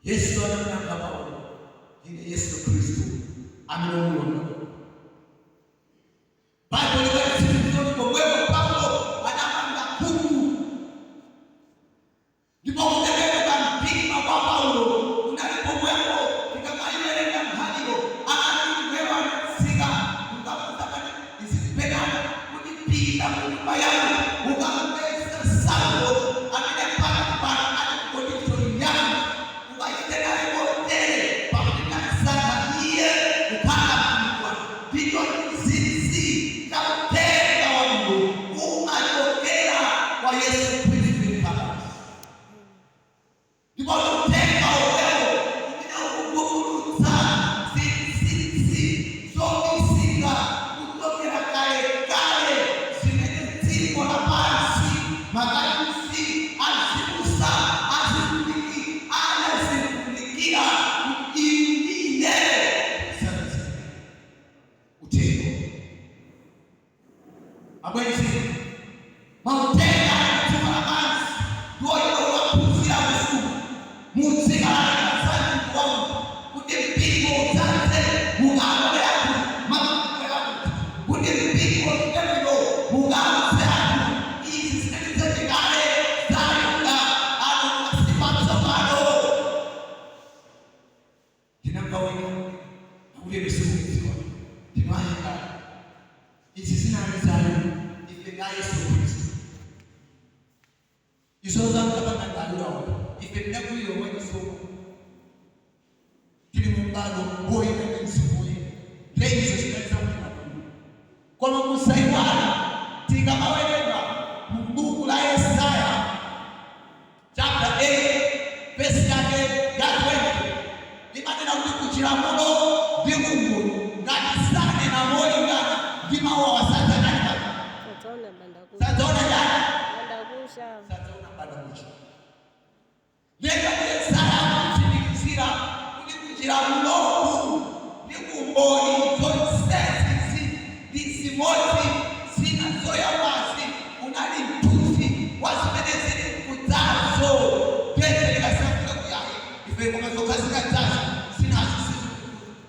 Yesu anamuyankha Paulo, Ndine Yesu Khristu amene umulonda. Baibulo likatitsimikizira kuti pomwepo Paulo anapanga khungu. Ndipo kutembenuka mtima kwa Paulo kunali pomwepo. Tikamaiwerenga nkhaniyo, amati mngelo anatsika kukamuuza penapa kuti, Pita ku nyumba yako ukamupeze Saulo amene pakati pano ali m'kondishoni yakuti ukachite naye motere, pakuti ndamsankha iye kukhala mtumiki wanga. Ndicho chinsinsi cha uthenga wabwino, umachokera kwa Yesu Khristu yekha basi. Ndipo ndi uthenga womwewo umene ukuvumbulutsa zinsinsi zobisika kuchokera kalekale zimene dziko lapansi, makachisi, azibusa, azitumiki anazivundikira kuti inu ndi ine tisazindikire. Uthenga abwenzi, mauthenga ali dziko lapansi ndiwochita kuwaphunzira kusukulu mudzikalalika za mtundu wa munthu kuti mpingo udzadze, mukalole anthu mapemphero akuti kuti mpingo uchite bwino, mukauze anthu izi zinali zachikale za Ayuda ano masiku atsopano. Ndinamva wina akuti, "Inu simukudziwa, ndinu achikale, izi zinali za Ayuda, ife ndi a Yesu Khristu. Izo zankapanga ndi Ayuda okha, ife tidakulira mwa chisomo, tili mu m'bado woyenda ndi Mzimu Woyera." Ndiye izo zinali zakuti koma musaiwale, tikamawerenga mu buku la Yesaya chapter 8 verse yake ya 20, imanena kuti kuchilamulo ndi kumboni, ngati sanena molingana ndi mawu awa, sadzatani pano? Sadzaona bandakucha. Sadzaona chani? Bandakucha. Sadzaona bandakucha. Leka Yesaya akutsimikizira kuti kuchilamuloku ndi kumboni, zonsezi ndi zimodzi. Zina zoyambazi unali mthunzi wa zimene zili mkudzazo. Tete likasankhula kuyayi ife, koma zokha zikadzazo, zinazo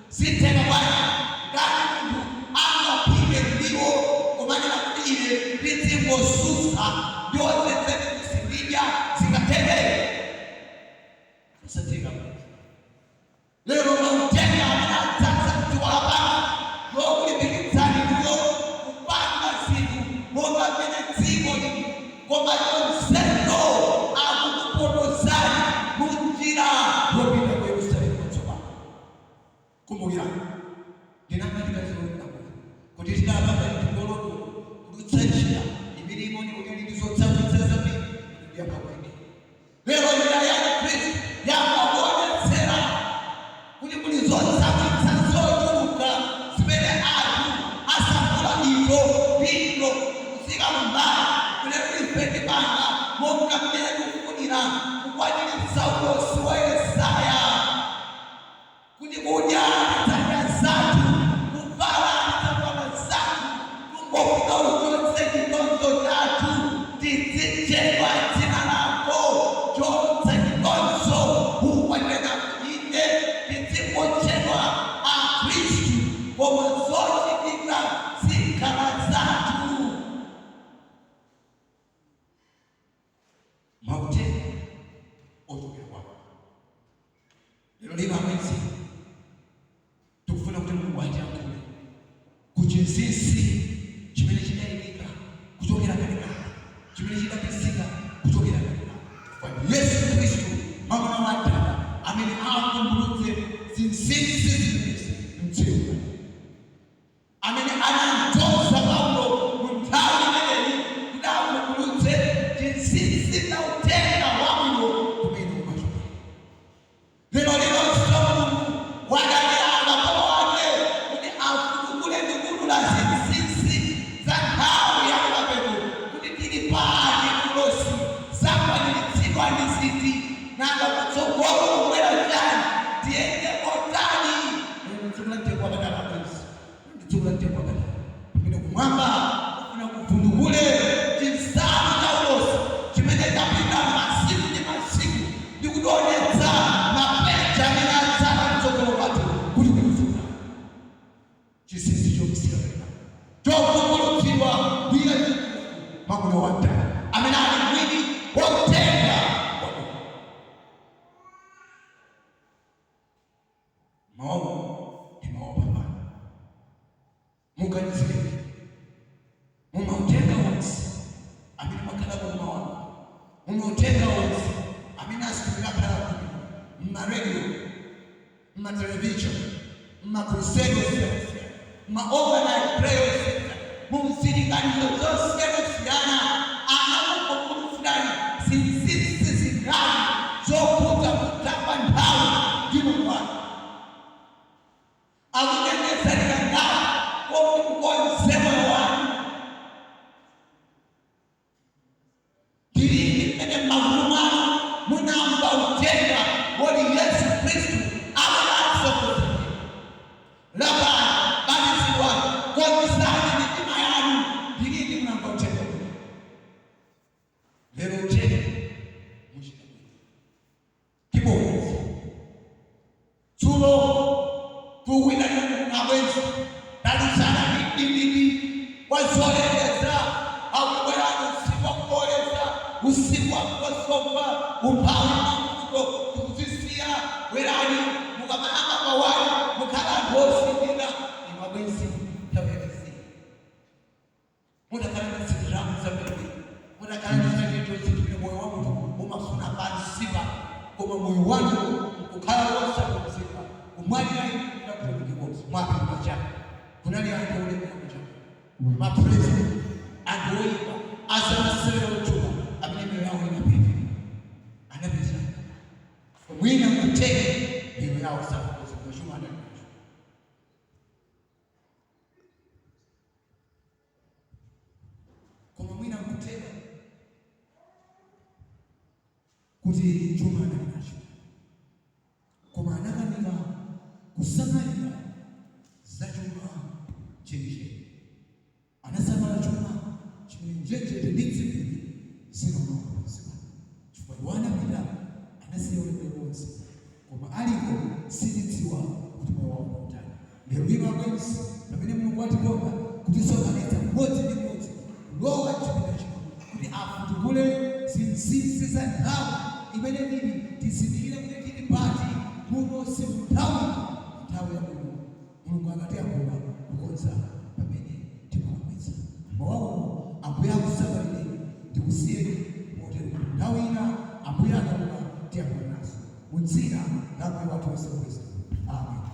sizitheka bwanji? Ngati munthu angaphike ndiwo kumanena kuti ine ndidzingosusa, ndiwo zenzeni kuzindidya, zingatheke? Zosatheka. Lero mauthenga amene adzadza mdziko lapansi yokulimbikitsani ndiyo kupanga zinthu monga mmene dziko lili, koma chonsecho akukupotozani mu njira yopita ku Yerusalemu watsopano. Kumbukirani, ndinamaliza kuti tidapanga mtongoloko kudutsa njira imene imaoneka kuti ili ndi zotsamwitsa zambiri kuti lero njira ya Khristu yamakuonetsera kuti kuli zotsamwitsa zochuluka zimene anthu asankhula izo ndilo kuzika mbali kunena kuti ife tipanga monga mmene tikufunira, kukwaniritsa ulosi wa Yesaya kuti kudya tidzadya zathu, kuvala tidzavala zathu, tungofuna uchotse chitonzo chathu, tidzitchedwa dzina lako. Chotsa chitonzo, ukwatena inde tidzingotchedwa Akhristu, koma zochitika zikhala zathu. Mauthenga ochokera kwa lero lino, abwenzi, tikufuna kuti Mulungu atiyankhule ku chinsinsi chimene chidayikika kuchokera kalekale, chimene chidabisika kuchokera kalekale, kwa Yesu Khristu mwamuna wa dada amene avumbulutse zinsinsi zimenezi mdziko, amene anamdzoza Paulo mu nthawi imeneyi kuti avumbulutse chinsinsi cha uthenga wabwino kumene umachokera. Lero linonso Mulungu wadalira akapolo ake kuti afutukule ndi kuulula zinsinsi za nthawi ya kumapeto, kuti tili pati, ulosi zakwaniritsidwa ndi ziti, nanga kutsogolo kubwera chani, tiyende motani. Lero tsiku la mtengo wapatali, abwenzi, ndi tsiku la mtengo wapatali pamene kumwamba kufuna kuvundukule chinsalu cha ulosi chimene chapita masiku ndi masiku ndi kutionetsa mapeto. M'maradio, m'matelevision, m'makrusade osiyanasiyana, ma-overnight prayer osiyana, mumzilinganizo zosiyanasiyana, anakuvumbulutsirani zinsinsi zingati zokhudza kutamba nthawi ndi moyo wanu? Akuchenjezani kangati koti mukonze moyo wanu? Ndi liti mmene m'makutu mwanu munamva uthenga woti Yesu Khristu abweranso posachedwa? Lapani, batizidwani, konzani mitima yanu. Ndi liti munamva uthenga umenewu? Lero uthenga muchita bwino. Tibonzi. Dzulo tikukuitanirani kuno abwenzi, talusana ndi mdipiti wa zolengeza, akubwerani usiku wakuboleza, usiku wakukosofa, umphawi, mavuto tikuzisiya. Bwerani, mukamayamba pawani mukhala anthu osindika. Inu abwenzi, nthawi yake si mutakhala ndi zindalama zambiri, mutakhala ndi china chilichonse chimene moyo wa munthu umafuna pansipa, koma moyo wanu nkukhala wosakonzeka, kumwalira inu kupita kutumikiko, mwapindula chani? Kunali anthu olemera kuja, mapresident, anthu oyipa, azamasewero otchuka, amene miyoyo yawo inapita, anapita. Mwina nkutheka miyoyo yawo sakukonzeka, chuma anali nacho. Koma mwina nkutheka kuti chuma anali nacho, koma anakanika kusamalira za chuma chenicheni. Anasamala chuma chimene njenjete ndi dzimbiri zinaononga pansi pano, chifukwa iwo anapita, anasiya ulemerero wonse, koma aliko sitidziwa kuti moyo wawo ndi wotani. Lero lino abwenzi, pamene Mulungu watikonda kutisonkhanitsa mmodzi ndi mmodzi kulowa m'chipinda chino kuti afutukule zinsinsi za nthawi imene tili, tizindikire kuti tili pati, muno si mu nthawi ino, ndi nthawi yabwino. Mulungu akatiyankhula kukonza pamene timalakwitsa. Mmawa uno Ambuye akusamalireni. Ndikusiyeni motero kuti nthawi ina Ambuye akalola tiyankhulananso. Mu dzina la Ambuye wathu Yesu Khristu. Amen.